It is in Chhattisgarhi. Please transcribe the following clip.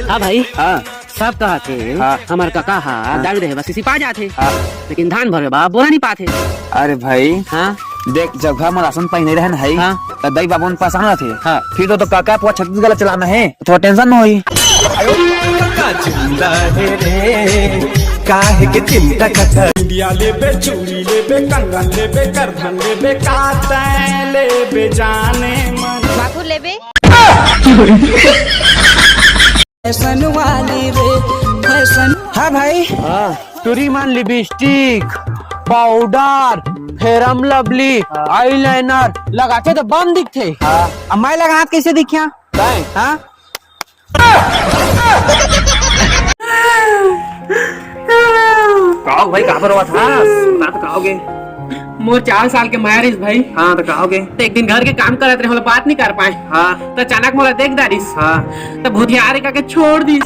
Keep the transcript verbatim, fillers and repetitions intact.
हाँ भाई। हाँ। सब कहत हे, हाँ। हमर कका हा हाँ। दारू देहे बस सिपा जात हे। हाँ। लेकिन धान भरे बा बोरा नहीं पात हे। अरे भाई। हाँ। देख, जब घर में राशन पानी नहीं रहन है, हाँ। तो दाई बाबू मन परेशान रहते। हाँ। फिर तो, तो कका पूरा छत्तीसगढ़ चलाना है, थोड़ा टेंशन में होई। कका जिंदा है रे, काहे के चिंता करता। बिंदिया लेबे, चूड़ी लेबे, कंगन लेबे, करधन लेबे, का तैं लेबे जाने मन। बाबू लेबे। फैशन वाली रे, फैशन। हाँ भाई। हाँ। टुरी मन लिपस्टिक, पाउडर, फेयर लवली, हाँ। आईलाइनर लगाथे तो बम दिखथे। हाँ। अब मैं लगात कैसे दिखिया? तैं? हाँ। का हो भाई, काबर रोवत हस? बता तो का होगे? मोर चार साल के मया रिस भाई। हाँ, तो का होगे? तो एक दिन घर के काम करत रहे, मोला बात नहीं कर पाए। हाँ। तो अचानक मोला देख डारिस। हाँ। तो भूतिया रे कहिके छोड़ दिस।